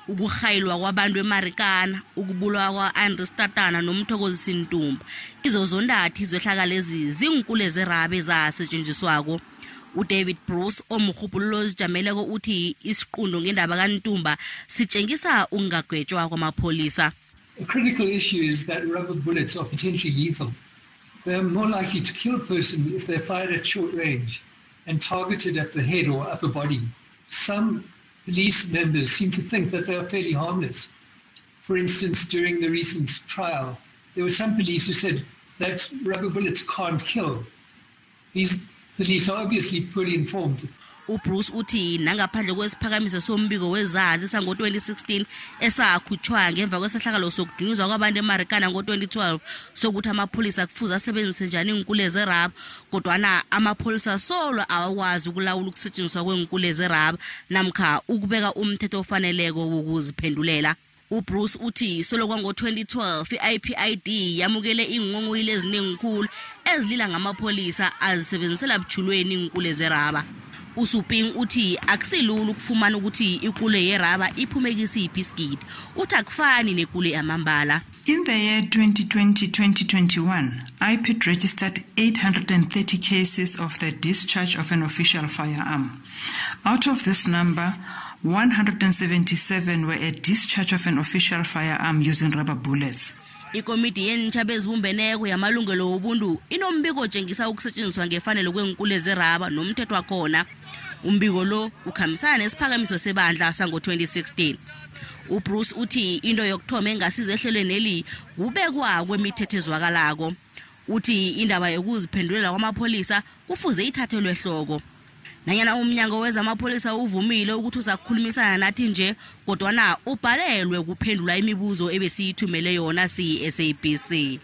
Ukurhayilwa kwabantu eMarikana, ukubulawa kwa-Andries Tatane noMthokozisi Ntumba, kizo zontathu izehlakalo lezi ziinkule zeraba ezasetjenziswako. UDavid Bruce, omrhubhululo ozijameleko, uthi isiqundo ngendaba kaNtumba sitshengisa ukungagwetshwa kwamapholisa. A critical issue is that rubber bullets are potentially lethal. They are more likely to kill a person if they're fired at short range and targeted at the head or upper body. Some police members seem to think that they are fairly harmless. For instance, during the recent trial, there were some police who said that rubber bullets can't kill. These police are obviously poorly informed. UBruce uthi nangaphandle kwesiphakamiso sombiko wezazi sango-2016 esakhutshwa ngemva kwesehlakalo sokudunyuzwa kwabantu eMarikana ngo-2012 sokuthi amapholisa kufuze asebenzise njani iinkule zeraba, kodwana amapholisa solo awakwazi ukulawula ukusetshenziswa kweenkule zeraba namkha ukubeka umthetho ofaneleko wokuziphendulela. UBruce uthi solo kwango-2012 i-IPID yamukele iinghonghoyilo ezinengikhulu ezilila ngamapholisa azisebenzisela buthulweni iinkule zeraba. USuping uthi akusilula ukufumana ukuthi ikule yeraba iphume kisiphi isigidi. Uthi akufani nekule yamambala. In the year 2020-2021, IPID registered 830 cases of the discharge of an official firearm. Out of this number, 177 were a discharge of an official firearm using rubber bullets. Ikomiti yeentjhaba ezibumbeneko yamalungelo wobuntu inombiko otshengisa ukusetshenziswa ngefanelo kweenkule zeraba nomthetho wakhona. Umbiko lo ukhambisana nesiphakamiso sebandla sango-2016. UBruce uthi into yokuthoma engasiza ehlelweni kubekwa kwemithetho ezwakalako. Uthi indaba yokuziphendulela kwamapholisa kufuze ithathelwe ehloko. Nanyana umnyango wezamapholisa uvumile ukuthi uzakukhulumisana nathi nje, kodwana ubhalelwe kuphendula imibuzo ebesiyithumele yona siyi-SABC.